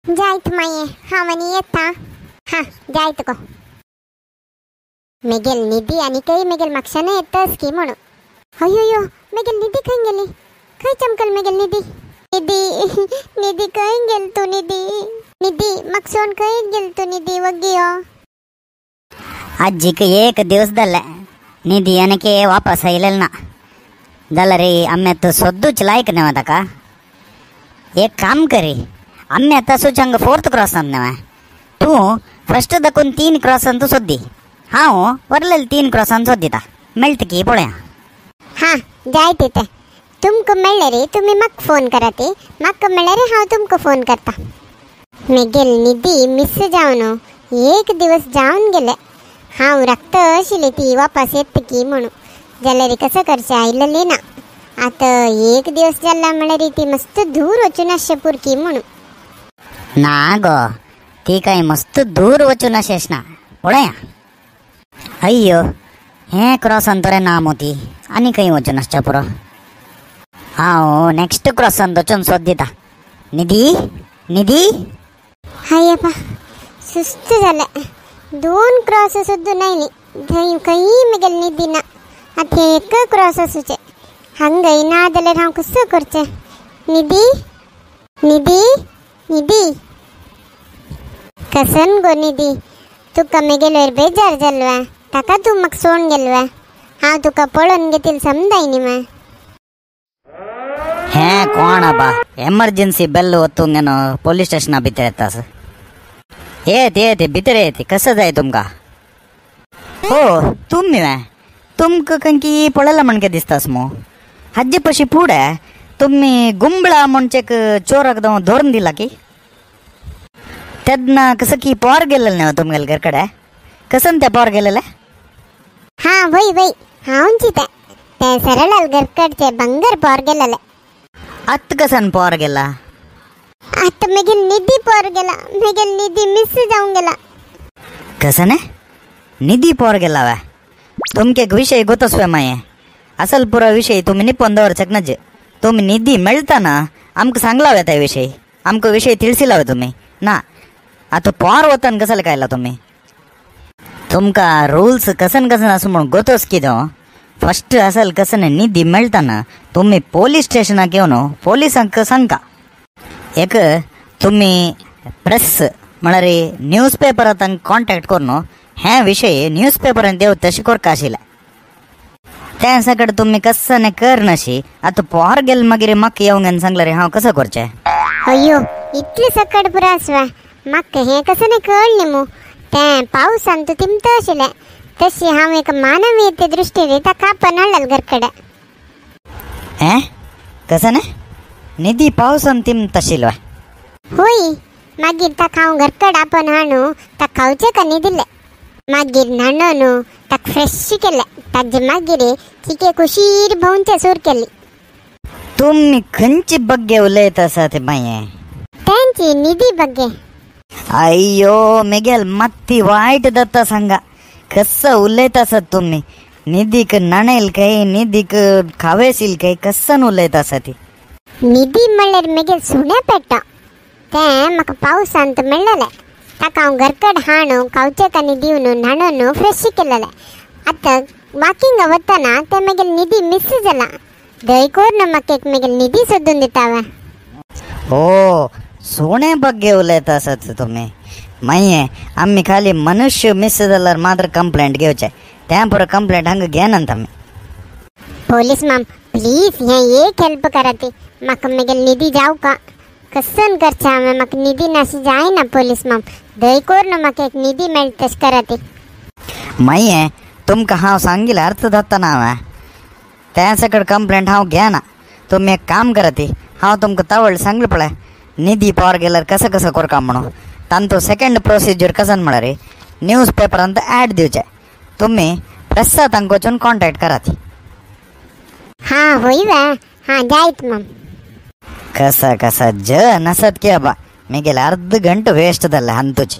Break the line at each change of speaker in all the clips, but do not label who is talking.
जायत माये हांव आनी येता. हां जायत गो. मेगेल निधी आनी खंय मेगेल मागशान येतस की म्हणून. अयो मेगेल निधी खंय गेली? खंय चमकल मेगेल निधी? निधी निधी खंय गेल तूं? निधी निधी मागसून खंय गेल तूं? निधी वग्गी यो.
आजीक एक दिवस जाले निधी आनीक वापस आयलेल ना. जाल्यार आमी आतां सोदूच लायक न्हय ताका. एक काम करी आमी आतां सुच हांगा फोर्थ क्रॉसान न्हय, तूं फस्ट दाखून 3 क्रॉसान तूं सोदी, हांव वरलेले 3 क्रॉसान सोदिता, मेळटा की पळया.
हां जाय तें. तुमकां मेळ्ळें रे तुमी म्हाका फोन करात, म्हाका मेळ्ळें रे हांव तुमकां फोन करता. मेगेल निधी मिस जावन एक दिवस जावन गेले. हांव राखता आशिल्ली ती वापस येता की म्हणून, जाल्यार कसं करचें आयलेली ना. आतां एक दिवस जाला म्हळ्यार ती मस्त दूर वचून आसचें पुरकी म्हणून.
ना गो ती काय मस्त दूर वचून अशेंच ना, पळया. अय्यो हें क्रॉसान तर ना मोती आनी खंय वचून आसचें पुरो. हांव नॅक्स्ट क्रॉसान वचून सोद दिता. निधी निधी.
हाय आपा सुस्त जालें. 2 क्रॉस सोदून आयली, थंय खंयी मेगेल निधी ना. आतां हें एक क्रॉस आसूचें, हांगाय ना जाल्यार हांव कसो करचें? निधी निधी निधी कसन गो निधी, तुका मेगेलोर बेजार जालो ताका तूं म्हाका सोडून गेलो. हांव तुका पळोवन घेतील समजाय न्ही मां.
हें कोण आबा एमर्जन्सी बेल वतूंक न्हू पोलीस स्टेशना भितर येतास. येत येत भितर येत. कसं जाय तुमकां? हो तुमी तुमकां खंयकी पळयला म्हणके दिसतास मू. हाजे पशी फुडें तुमी गुंबळा म्हणचेक चोराक धरून दिला की तेन्ना कसं की पोर गेलेलें न्हय तुमगेले घर कडेन? कसन तें पोर गेलेलें?
हां वय वय हांवची तें तें सरळ घर कडचें बंगर पोर गेलेलें.
आत कसन पोर गेला?
आतां मेगेल निधी पोर गेला, मेगेल निधी मिस जावन गेला.
कसन निधी पोर गेला वे? तुमके एक विषय गोतसवे माये, असल पुरो विषय तुमी निपोवन दवरचेक नज. तुमी निधी मेळटा आमकां सांगला वे त्या विषय, आमकां विषय तिळसिला वे तुमी ना. आतां पोर वतन कसले कायला तुमी? तुमकां रुल्स कसन कसन आसा म्हूण गोतोस कितें? फस्ट असल कसन निधी मेळटा ना तुमी पोलीस स्टेशनाक येवन पोलिसांक सांगका. एक तुमी प्रेस म्हळ्यार न्यूज पेपरां तांकां कॉन्टेक्ट करून हें विशय न्यूज पेपरान देव तशें करका आशिल्लें. तें सगळें तुमी कसने करनाशी. आतां पोर गेल मागीर म्हाका येवंक सांगलें रे हांव कसो करचें?
अय्यो इतलें सकट पुरो आसवा म्हाका हें कसं नाही कळ्ळें मू. तें पावसान तूं तिमता आशिल्लें तशी हांव एक मानवीय दृश्टीन ताका आपोवन हाडलें घर कडेन.
हें कसं निधी पावसान तिमता आशिल्लो?
होय मागीर ताका हांव घर कडेन आपोवन हाडून ताका खावचें कन्नी दिलें. मागीर न्हाणोवन ताका फ्रेश केलें. ताजे मागीर चिके कुशीर भोंवचें सूर केली.
तुमी खंयचे बग्गे उलयता आसा ते माये?
तेंची निधी बग्गे.
अय्यो मेगेल मात्ती वायट जाता सांगा. कसं उलयता आसात तुमी? निधीक न्हाणयल काय निधीक खावेसील काय कसन उलयता आसा ती?
निधी म्हणल्यार मेगेल सुणें पेट्टा तें म्हाका पावसांत मेळ्ळेलें. ताका हांव घरकड हाडून खावचें कानी दिवन न्हाणोवन फ्रेश केलेलें. आतां वॉकिंग वतना तें मेगेल निधी मिस जाला. दय करून म्हाका एक मेगेल निधी सोदून दिता वे.
हो सुणे बग्गे उलयता आसात तुमी. मागीर आमी खाली मनुष्य मिस जाल्यार मात्र कंप्लेंट घेवचें, तें पुरो कंप्लेंट हांगा घेनात आमी.
पोलीस माम प्लीज हें एक हेल्प करात, म्हाका मेगेल निधी जावं का? कसन करचें हांवें? म्हाका निधी नाशी जायना पोलीस माम, दय करून म्हाका एक निधी मेळटा तशें करात.
मागीर तुमकां हांव सांगिल्लें अर्थ जाता ना हांवें, तें सकड कंप्लेंट हांव घेना. तुमी एक काम करात, हांव तुमकां तवळ सांगलें पळय निधी पावर गेल्यार कसं कसं करका म्हणून, तांचो सेकंड प्रोसिजर कसन म्हळ्यार न्यूज पेपरांत ॲड दिवचें. तुमी प्रेसा तांकां वचून कॉन्टेक्ट करात.
हां होय वे? हां जायत माम.
कसा कसा ज नसत की बाबा मेगेले अर्ध घंटो वेस्ट जालें हांतूच.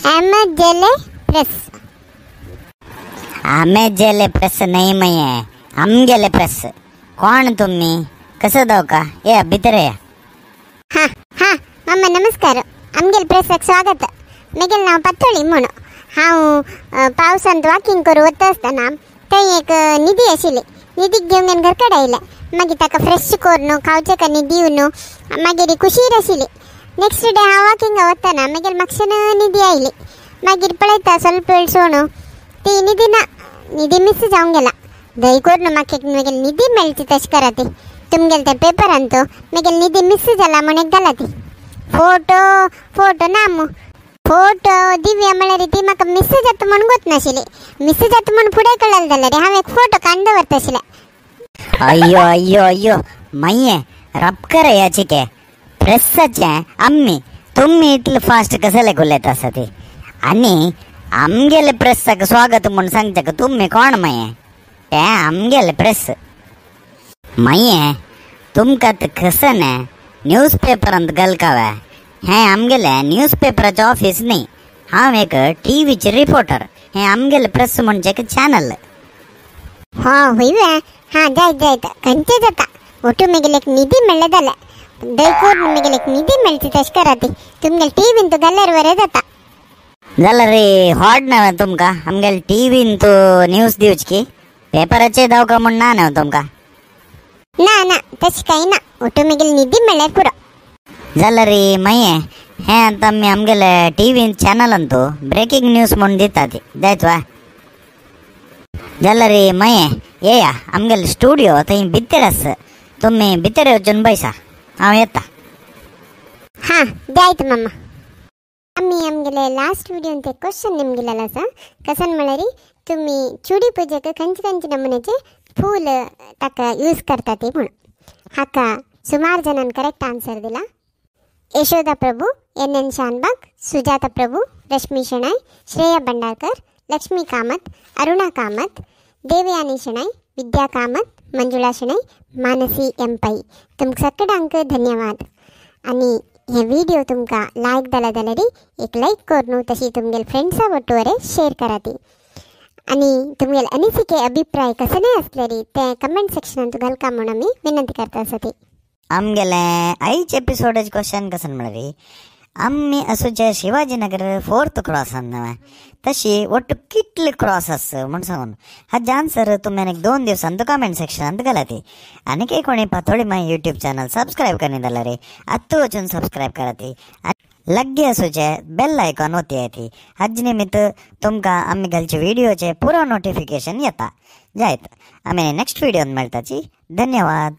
अहमद प्रेस.
आमेजेले प्रेस नाही मये, आमगेले प्रेस. कोण तुम्ही? कसं जाव का? या भितर या.
हा हा मम्मा नमस्कार, आमगेल प्रेसाक स्वागत. मेगेल नांव पातोळी म्हूण. हांव पावसांत वॉकिंग करूं वता आसतना थंय एक निधी आशिल्ली. निधीक घेवन घर कडेन आयलें. मागीर ताका फ्रेश करून खावचें कनी दिवन मागीर खुशीर आशिल्ली. नेक्स्ट डे हांव वॉकिंगा वतना मागीर मातशेन निधी आयली. मागीर पळयता ಸ್ವಲ್ಪ वेळ सोणू ती निधी ना, निधी मिस जावन गेला. दय करून म्हाका एक मागीर निधी मेळची तशें करा ती. तुमगेले ते पेपरान तो मागीर निधी मिस जाला म्हूण एक घाला ती फोटो. फोटो ना मू फोटो दिव्या म्हळ्यार ती म्हाका मिस जाता म्हूण गोत नाशिल्ली. मिस जाता म्हूण फुडें कळ्ळें जाल्यार हांव एक फोटो काडून दवरता आशिल्लें.
अय्यो अय्यो अय्यो मय्ये रपकर याचिके प्रेसाचे आम्मी तुम्ही इतले फास्ट कसले उलयता आसा ती. आनी आमगेले प्रेसाक स्वागत म्हूण सांगचे तुम्ही कोण मये? ते आमगेले प्रेस मये. तुमकां कसं न्ही न्यूज पेपरांत घालकावे. हें आमगेले न्यूज पेपराचें ऑफीस न्ही, हांव एक टीव्हीचे रिपोर्टर. हें आमगेले प्रेस म्हणजे एक चॅनल.
हा हय वे, हा जायत जायत खंयचें जाता. ओटू मेगेले एक निधी मेळ्ळें जाल्यार दय करून मेगेले एक निधी मेळची तशें करा ती. तुमगेले टीव्हीन तूं घाल्यार बरें जाता.
जाल्यार रे हॉट ना तुमकां आमगेले टीव्हीन तूं न्यूज दिवची की पेपराचेर दावका म्हूण ना न्हय तुमकां?
ना ना तशें कांय ना, ओटू मेगेले निधी मेळ्ळ्यार पुरो.
जाल्यार रे मागीर हें आतां आमी आमगेले टीव्ही चॅनलान तूं ब्रेकींग न्यूज म्हूण दिता ती जायत वा? जाल्यार रे मागीर येया आमगेले स्टुडियो थंय भितर आसा, तुमी भितर वचून बैसा, हांव येता.
हां जायत मम्मा. आमी आमगेले लास्ट व्हिडियोन ते क्वेश्चन निमगिलेलो आसा. कसन म्हळ्यार तुमी चुडी पुजेक खंयचे खंयचे नमुन्याचे फूल ताका यूज करता ती म्हूण. हाका सुमार जणान करेक्ट आन्सर दिला. Yashoda Prabhu, N N Shanbhag, Sujata Prabhu, Rashmi Shenoy, Shreya Bhandarkar, Lakshmi Kamath, Aruna Kamath, Devayani Shenoy, Vidya Kamath, Manjula Shenoy, Manasi M Pai. तुमकां सगळ्यांक धन्यवाद. आनी हे व्हिडिओ तुमकां लायक जाला जाल्यार एक लायक करून तशी तुमगेले फ्रेंड्सा बरोबर शेअर कराती. आनी तुमगेले अनिसिके अभिप्राय कसले आसलेरी ते कमेंट सेक्शनांत घालका म्हूण आमी विनंती करता आसा ती.
आमगेले आयचे एपिसोडाचे क्वेश्चन कसन म्हळ्यार आमी असोचे शिवाजीनगर 4th cross नव्हे तशी ಒಟ್ಟು कितले क्रॉस आस म्हूण सांगून हाजे आन्सर तुमी आनीक 2 दिवसांत कमेंट सेक्शनांत घालाती. आनीक कोणी पातोळी माय यूट्यूब चॅनल सबस्क्रायब करनी जाल्यार आत्तां वचून सबस्क्रायब कराती. लग्गे असोचे बेल आयकॉन वती ती हाजे निमित्त तुमकां आमी घालचे व्हिडिओचे पुरो नोटिफिकेशन येता. जायत आमी नेक्स्ट व्हिडियोन मेळटाची. धन्यवाद.